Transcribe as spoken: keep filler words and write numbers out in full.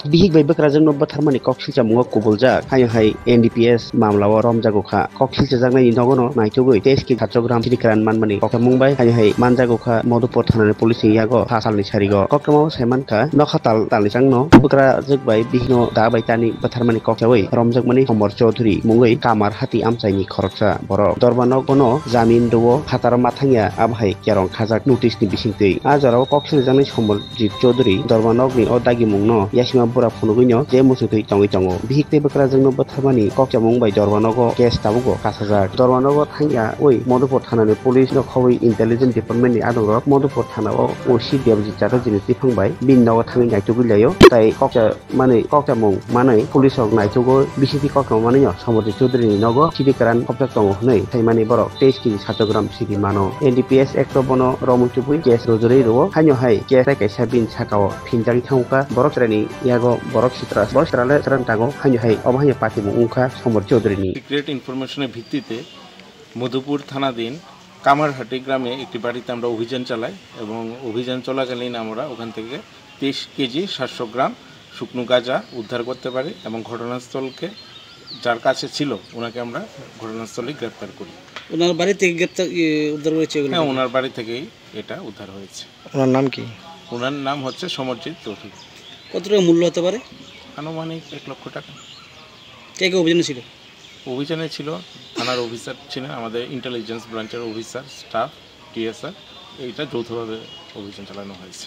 Bihik bai bwkrajwkno bwtharmani kok silchamungo kubuljak, haino hai N D P S mamlao romjago kha. Kok silchajaknaini nogono naitugwi teish kg sacho gram sidi kwran manmani kokchamung bai haino hai manjago kha Madhupur thanani police ni yago sa salni sarigo. Koktwmao saimankha, nokha tal talni changno bwkrajwk bai bihikno da bai tani bwtharmani kokchawi romjakmani Somor Chaudhuri mungwi Kamar Hati amchaini khoroksa borok. Dorba nok bono jamin rwo, hataro ma thangya, abo hai kerong khajak notice ni bisingtwi. A jorao kok siljaknai Somor Jit Chaudhuri dorba nokni o dagimungno yasima bura phunugwino je muchungtwi tongwi tongo. Bihik tei bwkrajwkno bwtharmani kokchamung bai dorba nogo case tabukbo kasajak. Dorba nogo thangya oi Madhupur thanani police no khobwi intelligence department ni adongrok Madhupur thana o O C Debjit Chatterjee ni tiphang bai bini nogo thangwi naitugwi laio. Tai kokcha manwi kokchamung manwi police rok naitugwi B C P kokchamung manwino Somor Jit Chaudhuri ni nogo sidi kwran khopjak tongo hwnwi saimani borok teish kg sacho gram sidi mano. N D P S Act o bono romwi tubui case rujurwi rwo. Haino hai case tai kaisa bini sakao phinjagwi thangkha. Borok chwraini yago borok sitra, borok sitra le chwran tango. Haino hai obo haino party bo wngkha Somor Chaudhuri ni. Secret ইনফরমেশনের ভিত্তিতে মধুপুর থানাধীন কামারহাটি গ্রামে একটি বাড়িতে আমরা অভিযান চালাই এবং অভিযান চলাকালীন আমরা ওখান থেকে তেইশ কেজি সাতশো গ্রাম শুকনো গাঁজা উদ্ধার করতে পারি এবং ঘটনাস্থলকে যার কাছে ছিল ওনাকে আমরা ঘটনাস্থলে গ্রেপ্তার করি। ওনার বাড়ি থেকে গ্রেপ্তার, ইয়ে, উদ্ধার করেছে এগুলো? হ্যাঁ, ওনার বাড়ি থেকেই এটা উদ্ধার হয়েছে। ওনার নাম কি? ওনার নাম হচ্ছে সমরজিৎ চৌধুরী। কত টাকা মূল্য হতে পারে? আনুমানিক এক লক্ষ টাকা। কে কে অভিযানে ছিল? অভিযানে ছিল থানার অফিসার ছিলেন, আমাদের ইন্টেলিজেন্স ব্রাঞ্চের অফিসার, স্টাফ, টিএসআর, এইটা যৌথভাবে অভিযান চালানো হয়েছে।